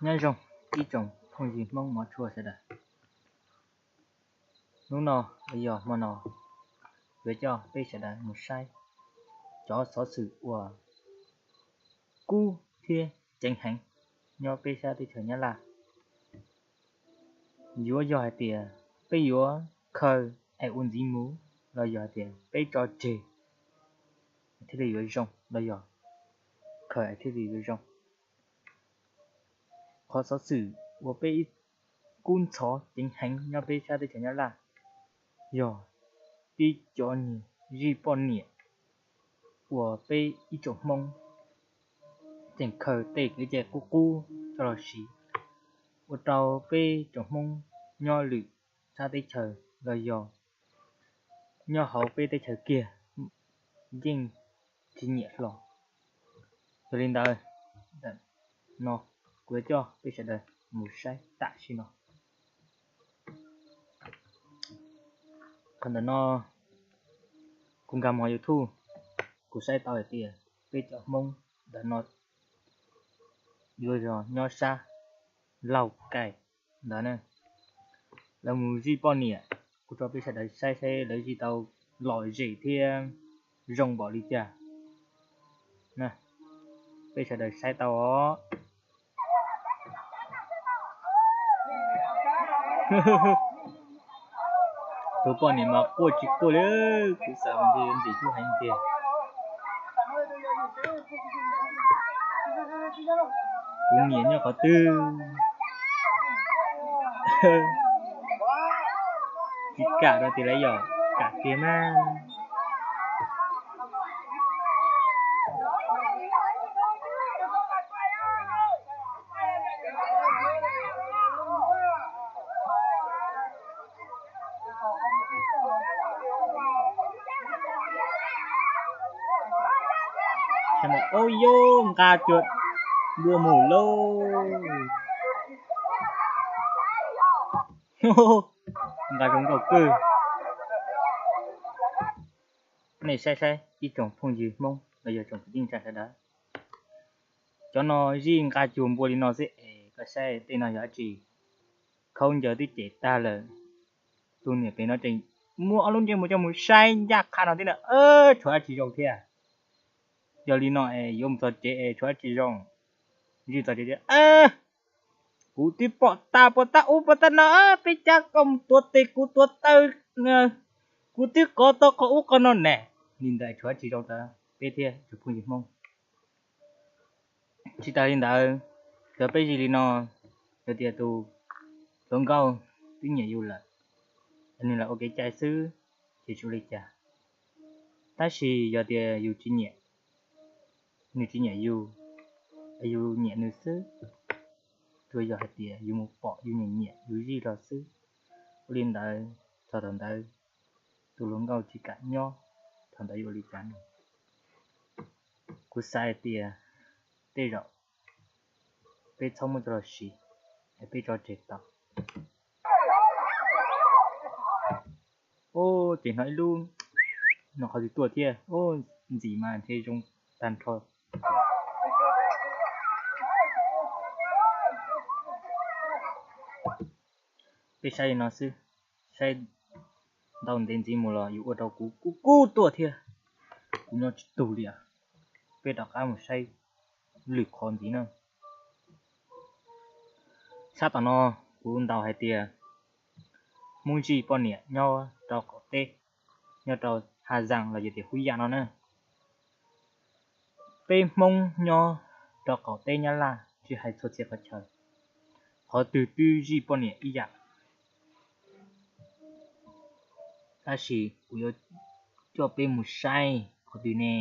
Nyob zoo ib tsoom phooj ywg Hmoob mov tshua sawv daws. Hnub no los yog hmo no, kuv coj peb sawv daws mus saib cov xov xwm uas kub thiab ceev heev nyob peb sab teb chaws Nyab Laj. Yuav yog hais tias peb yuav khaws es ua ntxiv mus, los yog hais tias peb tso tseg thiaj li yuav zoo, los yog khaws es thiaj li yuav zoo. Qhov xov xwm uas peb kub ntxhov ceev heev nyob peb sab teb chaws Nyab Laj yog tib cov niag zij poj niam uas peb ib tsoom Hmoob tseem khaws tej kev cai qub qub coj los siv, ua rau peb tsoom Hmoob nyob lwm sab teb chaws los yog nyob hauv peb teb chaws kiag yeej tsis nyiam hlo. Yog li ntawd, no kuv yuav coj peb sawv daws mus saib tam sim no. Qhov ntawm no kuv nkag mus YouTube, kuv saib tau hais tias peb cov Hmoob ntawm no yuav yog nyob sab Lauj Kaim ntawd na, lawv mus zij poj niam. Kuv tso peb sawv daws saib saib lawv zij tau lom zem thiab zoo npaum li cas. Peb sawv daws saib tau os. Tus poj niam mas quaj tsis quaj li, kuv xav mas ntshe ntxim hlub heev tiag. Kuv niam nyob qhov twg? Tsis kam rau tias lawv yog kam tiag na. Ub, yog nqa cuag dua mus lauj. Nqa zoo nkauj kawg. Nej saib saib ib tsoom phooj ywg Hmoob los yog tsoom kwv tij neej tsa sawv daws, cov no zij nqa cuag npua li no xwb es koj saib tej no yog dab tsi? Khaub ncaws twb cem tag lawm. Tus niam pem no tseem muab ob lub ntsej muag coj mus saib ncaj qha no thiab na, tshuav dab tsi zoo thiab? Yog li no es yuav mus txog tsev es tshuav dab tsi zoo? Zij txog tsev tias, kuv twb pom tas puas tab ub puas tab no, peb cab koj mus tuav tes kuv tuav taw, kuv twb kov tau qhov ub qhov no ne. Li ntawd tshuav dab tsi zoo rau peb thiab tsoom phooj ywg Hmoob? Tsis tas li ntawd, cov peb zij li no, yog tias tus hluas nkauj twb nyiam yus lawm, nws lam ua kev cai xwb ces tsis ua li cas. Tab sis yog tias yus tsis nyiam, nws tsis nyiam yus, yus nyiam nws xwb, tsuas yog hais tias yus mus pom yus nyiam nyiam yus zij los xwb. Ua li ntawd, txog thaum ntawd tus hluas nkauj tsis kam nyob, thaum ntawd yuav ua li cas? Kuv xav hais tias tej zaum peb txhob muab coj los siv, es peb tso tseg tau. Ub, ces hnov ib lub no qhov twg tuaj thiab. Ub, ntxim mas ntshe zoo tag nrho. Peb saib li no xwb, saib ntau ntev ntxiv mus los yuav ua rau kuv kub kub tuaj thiab, kuv nyob tsis tug li. Peb rov qab mus saib lwm qhov ntxiv na. Sab tom no kuv ntaus hais tias Hmoob zij poj niam nyob rau qaum teb, nyob rau Hà Giang los yog tias Phú Yên no na. Peb Hmoob nyob rau qaum teb Nyab Laj tsis hais txhua txhia qhov chaw, qhov twg twb zij poj niam ib yam. Tab sis kuv yuav coj peb mus saib qhov twg ne?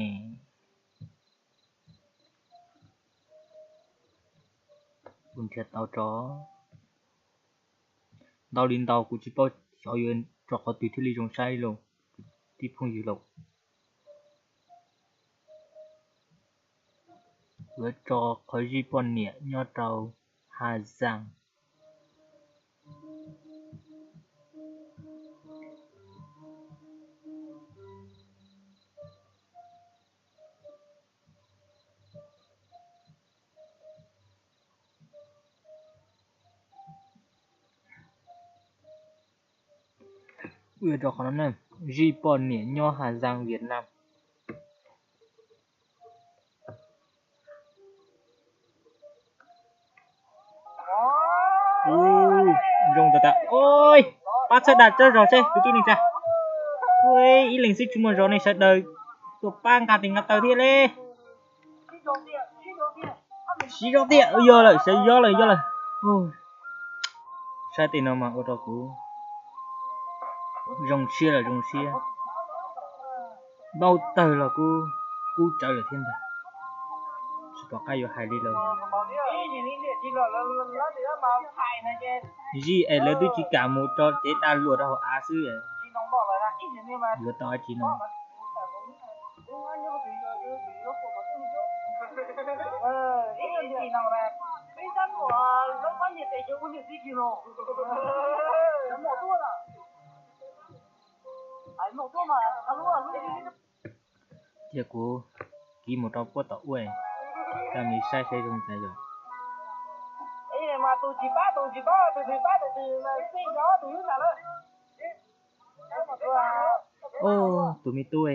Kuv nrhiav tau tso, ntau li ntau kuv tsis paub xyov yuav tso qhov twg thiaj li zoo saib lauj, tib phooj ywg lauj. Yuav tso qhov zij poj niam nyob rau Hà Giang. Wb rau qhov no na, zij poj niam nyob Hà Giang Việt Nam. Zoo tas tas. Oj, pab txhawb dag tsob zog seb kwv tij neej tsa. Ib leeg xwb tsis muaj zog nej sawv daws tuaj pab nqa tes nqa taw thiab li. Siv zog tiag, yog lawm, sawv yog lawm, yog lawm. Saib tej no mas ua rau kuv zoo siab los zoo siab, npau taws los kuj kub tsawv lawm thiab ntag. Tsis pom qab yuav hais li lawm. Zij es lawv twb tsis kam mus rau cev dag luam rau hauv av xwb, yuav tau dab tsi no. Cia kuv kib mus rau puab tom ub, coj mus saib saib zoo cas yom. Tus me tub,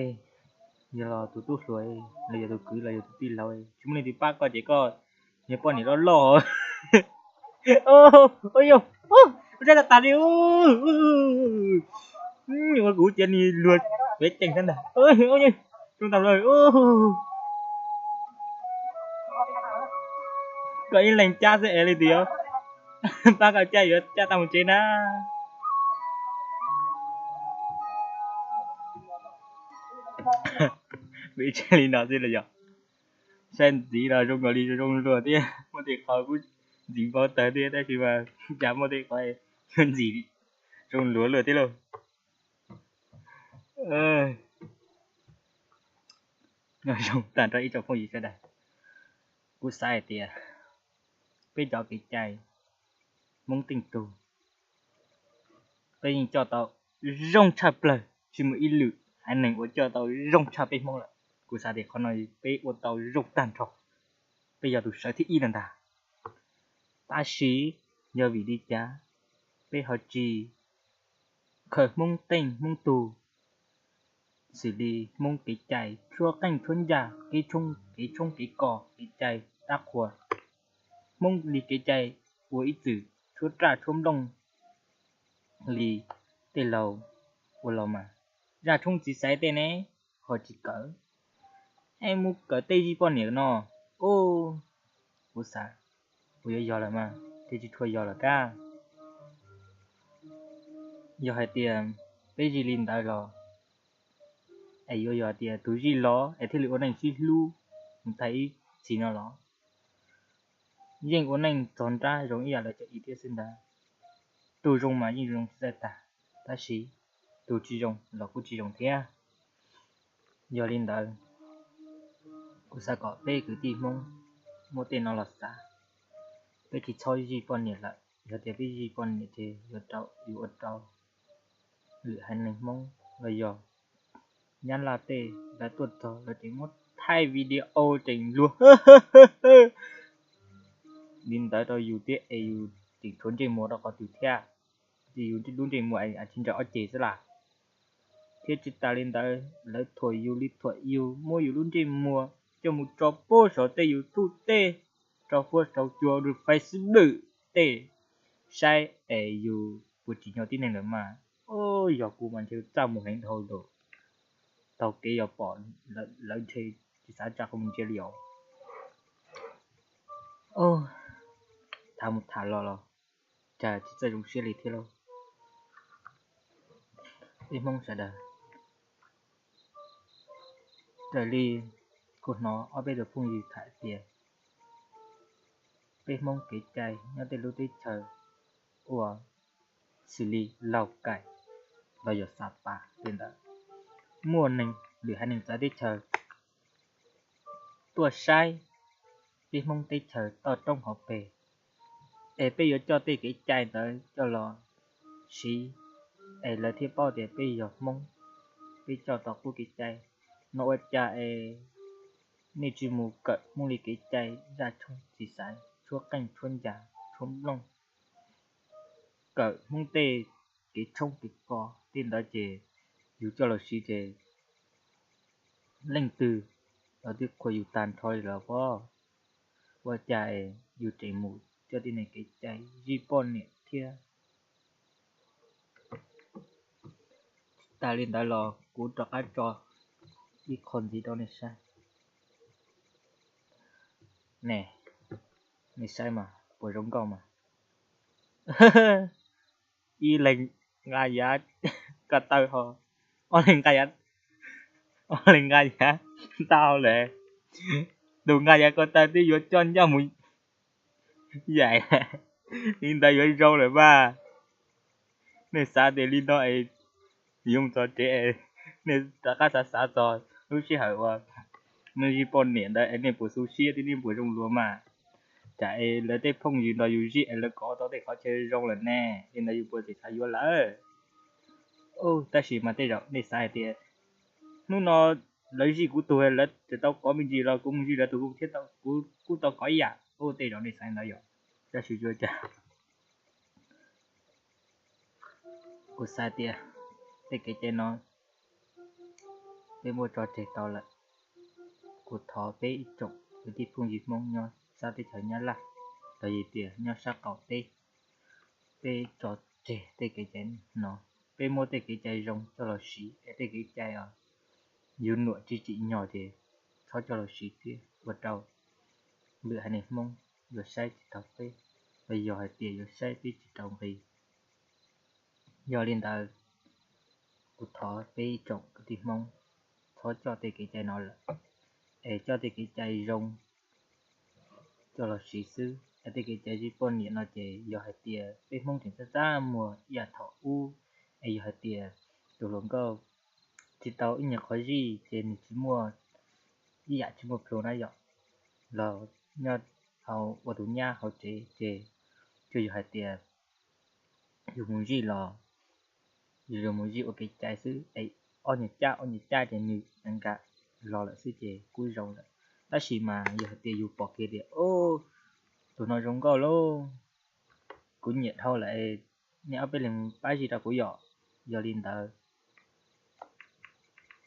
yog los tus tub hluas los yog tus kwv los yog tus tij laug, tsis muaj leej twg pab koj ces koj niag poj niam loj loj. Ua yog, ua saib tas tas li. Ua kuv cia li luag peb ceem thiab ntag. Zoo tas lawm. Koj ib leeg cab xwb es leej twg yuav pab koj cab, yuav cab tau mus tsev na. Vim tsev li no xwb los yog saib ntxiv los zoo nkaus li zoo luag thiab, muaj tej qhov kuj ntxim npau taws thiab, tab sis mas cas muaj tej qhov yuav ntxim zoo luag luag thiab lauj. Zoo tag nrho ib tsoom phooj ywg sawv daws, kuv xav hais tias peb cov kev cai Hmoob teej tug, peb yeej coj tau zoo tshaj plaws, tsis muaj ib lwm haiv neeg uas coj tau zoo tshaj peb Hmoob lawm. Kuv xav tias qhov no peb ua tau zoo tag nrho, peb yog tus sawv thib ib no ntag. Tab sis yog vim li cas peb ho tsis khaws Hmoob teej Hmoob tug, xws li Hmoob kev cai tshuab qeej tshuab ncaj, kev tshoob kev kos, kev cai dab qhuas, Hmoob li kev cai ua ib txwm tshuab raj tshuab nplooj li tej laus ua los mas, zaj tshoob txiv xaiv tej ne ho tsis kawm, es mus kawm tej zij poj niam no. Kuv xav, kuv yuav yog lawm mas thiaj tsis tshua yog lawm kab. Yog hais tias peb zij li ntawd los es yuav yog tias tus zij los es thiaj li ua neej sib hlub mus tag ib txhis no los? Yeej ua neej txog nrab zoo ib yam lawv cov i thiab xwb ntag. Tus zoo mas yeej zoo txawj tag, tab sis tus tsis zoo los kuj tsis zoo thiab. Yog li ntawd, kuv xav kom peb kwv tij Hmoob muab tej no los xav, peb tsis txhob zij poj niam lawm. Yog tias peb zij poj niam ces yuav rau, yuav ua rau lwm haiv neeg Hmoob los yog Nyab Laj tej lawv tuaj txog lawv tseem muab thaij video tseem luag li ntawd rau yus thiab es yus tseem tshuav ntsej muag rau qhov twg thiab? Ces yus lub ntsej muag tsis nrawm ob ceg xwb las. Thiab tsis tas li ntawd lawv thuam yus li thuam yus, muab yus lub ntsej muag coj mus tso puag saum tej YouTube tej, tso puag saum cua Facebook tej, saib es yus puas tsim nyog tib neeg lawm mas. Yog kuv mas ntshe txaj muag heev dhau lawm, taug kev yog pom lawv ntshe tsis xav tsa qhov mus ntsia li os. Tham mus tham los los cas tsis txawj zoo siab li thiab lauj. Peb Hmoob sawv daws, raws li kuv hnov ob peb tug phooj ywg tham tias peb Hmoob kev cai nyob tej lub teb chaws uas xws li Lauj Kaim los yog Xa Pas tej ntawd, muaj neeg lwm haiv neeg txawv teb chaws tuaj saib peb Hmoob teb chaws toj roob hauv pes, es peb yuav coj tej kev cai ntawd coj los siv, es lawv thiaj paub tias peb yog Hmoob, peb coj tau qub kev cai. No ua cas es nej tsis mus kawm Hmoob li kev cai, zaj tshoob txiv xaiv, tshuab qeej tshuab ncas, tshuab nplooj, kawm Hmoob tej kev tshoob kev kos tej ntawd ces yus coj los siv ces leej twg los twb qhuas yus tag nrho li los pob. Ua cas yus tseem mus coj tej niag kev cai zij poj niam thiab. Tsis tas li ntawd los kuv rov qab tso ib qho ntxiv rau nej saib. Ne, nej saib mas puas zoo nkauj mas. Ib leeg nqa yav ko taw ho, ob leeg nqa yav, ob leeg nqa yav ntau lawm. Tus nqa yav ko taw twb yuav coj ncaj mus yaim li ntawd yuav zoo lawm mas. Nej xav tias li no es yoo txog tsev es nej rov qab xav xav txog lub sij hawm uas nej zij poj niam ntawd es nej puas xu siab thiab nej puas zoo luag mas. Tsam es lawv tej phooj ywg nrog yus zij es lawv kov tau tej qhov chaw zoo lawm ne, li ntawd yus puas tseem xav yuav lawm? Tab sis mas tej zaum nej xav hais tias hnub no lawv zij kuv tug, lawv tsis tau kov me ntsis los kuv mus zij lawv tug thiab kuv kuj tau kov ib yam. Tej zaum nej xav li ntawd yom, tab sis tsuas cas kuv xav tias tej kev cai no peb muab tso tseg tau lawm. Kuv thov peb ib tsoom kwv tij phooj ywg Hmoob nyob sab teb chaws Nyab Laj, los yog tias nyob sab qaum teb, peb tso tseg tej kev cai no, peb muab tej kev cai zoo coj los siv es tej kev cai uas yus nuam tsis tsim nyog ces txhob coj los siv thiab ua rau lwm haiv neeg Hmoob yuav saib tsis taus peb, los yog hais tias yuav saib peb tsis rau nqi. Yog li ntawd, kuv thov peb ib tsoom kwv tij Hmoob txhob coj tej kev cai no lawm, es coj tej kev cai zoo coj los siv xwb. Es tej kev cai zij poj niam no ces yog hais tias peb Hmoob tseem txaj txaj muag ib yam thaum ub, es yog hais tias tus hluas nkauj tsis tau ib nyuag qhov zij ces nws tsis muaj ib yam tsis muaj plhu na yom, los nyob hauv ua tus nyab hauv tsev ces tsuas yog hais tias yus mus zij los yus mus zij ua kev cai xwb es ob nyuag caj ob nyuag caj ces nws nkag los lawm xwb ces kuj zoo lawm. Tab sis mas yog hais tias yus pom kiag tias tus no zoo nkauj lauj, kuv nyiam dhau lawm, nej ob peb leeg pab zij rau kuv yom. Yog li ntawd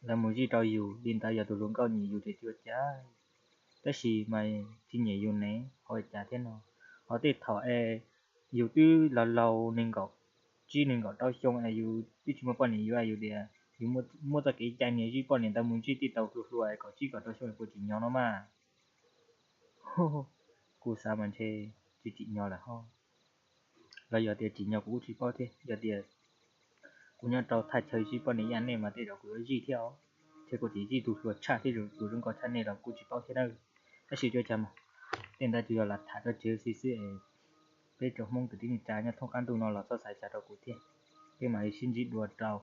lawv mus zij rau yus li ntawd yog tus hluas nkauj nyiam yus ces tsis ua cas, tab sis mas tsis nyiam yus ne ho ua cas thiab no. Ho tej thaum es yus twb laus laus nees nkaum tsib nees nkaum rau xyoo es yus twb tsis muaj poj niam yuav, yus tias yus muaj txoj kev cai niag zij poj niam ntawd mus zij tib tau hluas hluas kaum tsib kaum rau xyoo puas tsim nyog no mas. Kuv xav mas ntshe tsis tsim nyog lawm ho. Los yog tias tsim nyog kuv kuj tsis paub thiab, yog tias kuv nyob rau thaj chaw zij poj niam ib yam nej mas tej zaum kuv yuav zij thiab os. Thiab kuv tseem zij tus hluas tshaj thiab tus zoo nkauj tshaj nej los kuj tsis paub thiab na. Tab sis tsuas cas mas tej ntawd tsuas yog lam tham tso tseg xwb xwb es peb tsoom Hmoob kwv tij neej tsa nyob thoob qab ntuj no los txhob xav xyav rau kuv thiab. Peb mam li sib ntsib dua rau